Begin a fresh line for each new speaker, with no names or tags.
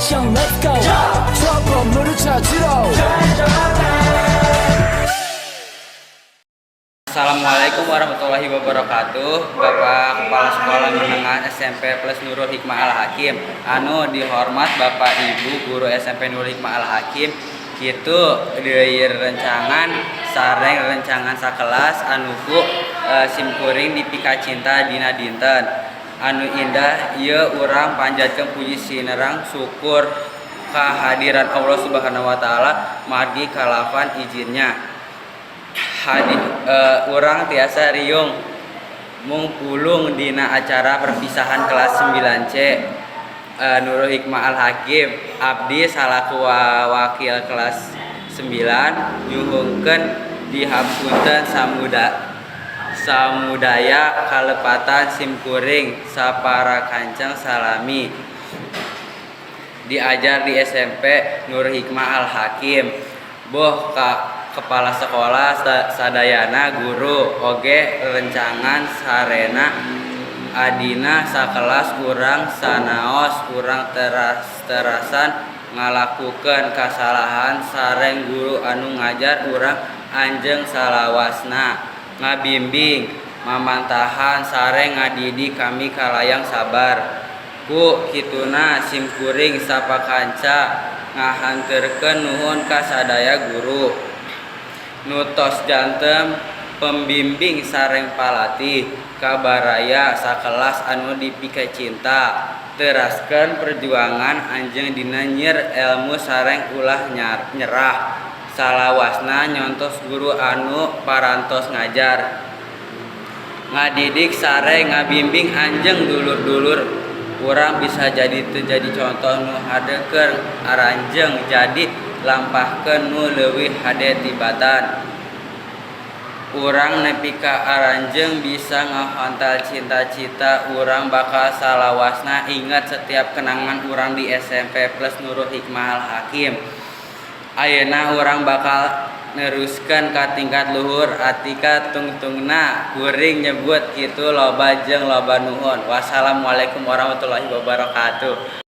액션 let's go.
저 건물을 찾으러.
Assalamualaikum warahmatullahi wabarakatuh. Bapak Kepala Sekolah Menengah SMP Plus Nurul Hikmah Al Hakim anu dihormat, Bapak Ibu Guru SMP Nurul Hikmah Al Hakim, kitu deui rencangan sareng rencangan sakelas anu ku simkuring dipikacinta. Dina dinten anu indah ieu, urang panjatkeun puji sinerang syukur kehadiran Allah Subhanahu wa Taala, margi kalawan izinnya hadi urang tiasa riung mungpulung dina acara perpisahan kelas 9C Nurul Hikmah Al Hakim. Abdi salaku wakil kelas 9 nyuhunkeun dihapunten samudaya kalepatan simkuring sapara kancang salami diajar di SMP Nurul Hikmah Al Hakim. Boh ka kepala sekolah sadayana, guru oge rencangan sareng adina sakelas, urang sanaos urang teras-terasan ngalakukeun kasalahan sareng guru anu ngajar urang, anjeng salawasna ngabimbing, mamantahan sareng ngadidik kami kalayan sabar. Ku kituna simkuring sapakanca ngahaturkeun nuhun ka sadaya guru nu tos janten pembimbing sareng palatih, ka baraya sakelas anu dipikacinta. Teraskeun perjuangan anjeun dina nyier elmu sareng ulah nyerah, salawasna nyontos guru anu parantos ngajar, ngadidik sareng ngabimbing anjeng. Dulur-dulur urang bisa jadi teu jadi contoh nu hade keur aranjeun, jadi lampahkeun nu leuwih hade tibatan urang nepi ka aranjeun bisa ngahontal cita-cita. Urang bakal salawasna inget setiap kenangan urang di SMP Plus Nurul Hikmah Al Hakim. Ayeuna urang bakal neruskeun ka tingkat luhur. Atika tungtungna kuring nyebut kitu, loba jeung loba nuhun. Wassalamualaikum warahmatullahi wabarakatuh.